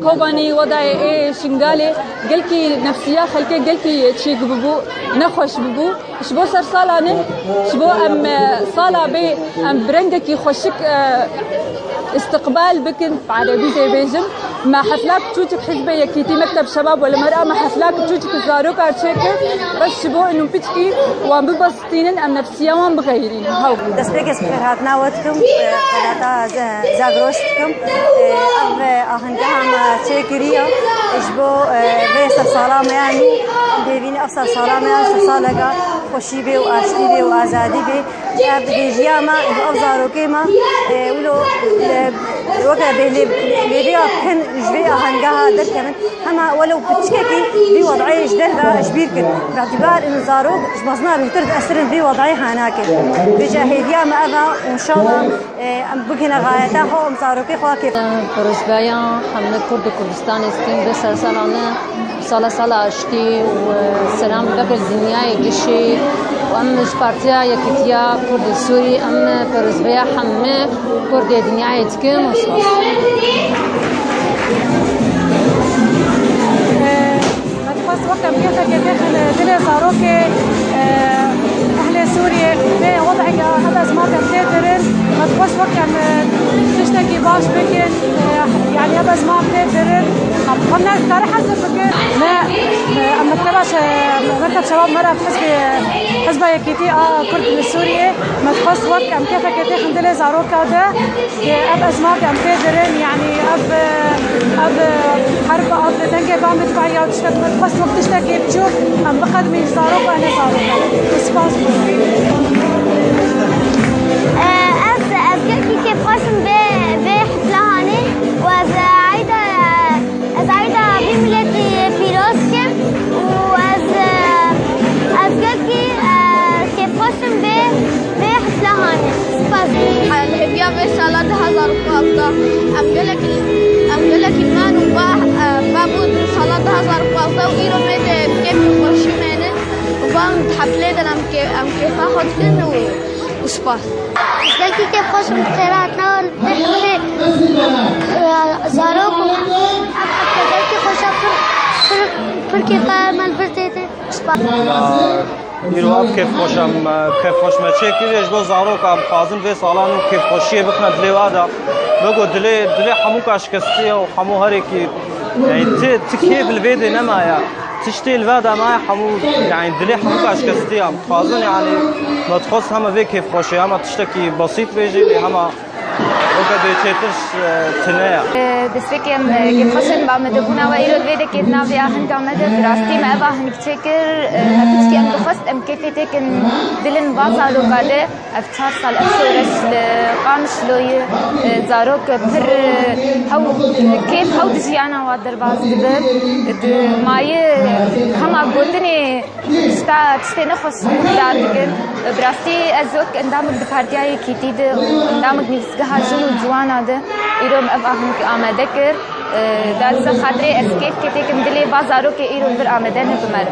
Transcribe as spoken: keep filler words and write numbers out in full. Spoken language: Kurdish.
Kobanî, wedayê ê Şingalê gelkî nefsiya xelkê gelkî çêk bibû, nexweş bibû. Ji bo ser sala nû, ji bo em, e, sala bê, em bi rengekî xweşik, e, istiqbal bikin, bi erebî jê bêjim. Me hefla kiçûçik Hizbê Yekîtî, Mekteb Şebab Wel Mera, me hefla kiçûçik zarokar çêkir. Bes ji bo û piçkî wan bibesitînin, em nefsiya wan bixeyrînin. Hew. Destpêkê ez bi xêrhatina we dikim, e, qenata Z-, Zagros dikim. E, ev, e, ahengeha me çêkiriye ji bo, e, vê sersala me ya nû. Em dêvînin ev sersala me ya sersaleka xweşî bê û aştî bê û azadî bê. Ev bêjiya me ji ev zarokê me, e, wilo, e, weke bêlê-, lêvêya kin ji vê ahengeha derkevin. Hema welew piçkekî vî wed'ê ji derve ji bîr kir. Bi îtîbar in zarok ji mezina bêhtir diesirin vî wed'ê hanake. Vêca hêviya me ev e û înşallah, e, em bigihine xayeta xwe, em zarokê xwe kêf. Pirozbeya hemî Kurd û Kurdistanê dikin, bi sersalane sala sala aştî û selam veke li dinyayê gişî û em ji Partiya Yekîtiya Kurdên Sûrî em pirozbeya hemî Kurdê dinyayê dikin û spas. Me dixwest wek em kêfekê têxin dilê zarokê, eh, ehlê Sûriyê, vê wed'ê ya ev ezmak em tê dirin. Me dixwest wek em, eh, tiştekî baş bikin, eh, yanî ev ezmak tê dirin. Em, em ne kare hezir bikin. Me, me, em mekteba şe-, Mekteb Şebab Mera Hizbê, Hizba Yekîtî a Kurd li Sûriyê. Me dixwest wek em kêfekê têxin dilê zaroka de. Ev ezmak em tê dirin, yanî ev, ev herb, ev dengê bamê dibe ya tiştek, me dixwest wek tiştekê biçûk em biqedimîn ji zarok û ehlê zarokan. Spas. Ez, ez gelkî kêfxweş im vê, vê hifla hanê û ez, e, eyda, e, ez eyda vî miletî pîroz kim û ez, e, ez gelkî, e, kêfxweş im vê, vê hifla hanê. Spas. Hêviya vê sala du hezar û pazdeh. Em gelekî, em gelekî men û ba, e, ba bû du sala du hezar û pazdeh û îro me de kêf û xweşî mênin. Û van heflê de em kê-, em kêfa xwe dikin û, û spas. Gelkî kêfxweş im, xêra hatina we li pêşê, e, zarok û ev hefte gelkî xweş e, pir, pir, pir kêfa me li vir tê tê. Spas. Îro ev kêfxweş em, kêfxweş me çêkiriye ji bo zaroka em dixwazin vê sala nû kêfxweşiyê bixine dilê wa de. Bego dilê, dilê hemûka şikestiye û hemû herekî, yanî ti, ti kêf li vê dê nemaye. Tiştê li vê de maye hemû, yanî dilê hemûka şikestiye. Em dixwazin, yanî me dixwest hema vê kêfxweşê, hema tiştekî besît bêjê, lê hema weke bêçêtir, e, tune ye. E, destpêkê em, e, kêfxweş in bi amadebûna we îro li vê dekê di nav vê ahenga me de. Bi rastî me ev aheng çêkir, e, me piçkî em dixwest em kêfê têkin dilin va zaroka de. Ev çar sal ev şoreş li Qamişloyê, e, zarok pir, e, hew, kêf hew di jiyana wa derbas dibin. Di mayî hema gotinê tişta, tiştê nexweş guhdar dikin. Bi rastî ez wek endamik di Partiya Yekîtî de û endamik Nivîsgeha Jin û Ciwana de îro em ev aheng amade kir. E, da li ser xatirê ez kêfkê têkim dilê va zarokê îro li vir amade ne bi me re.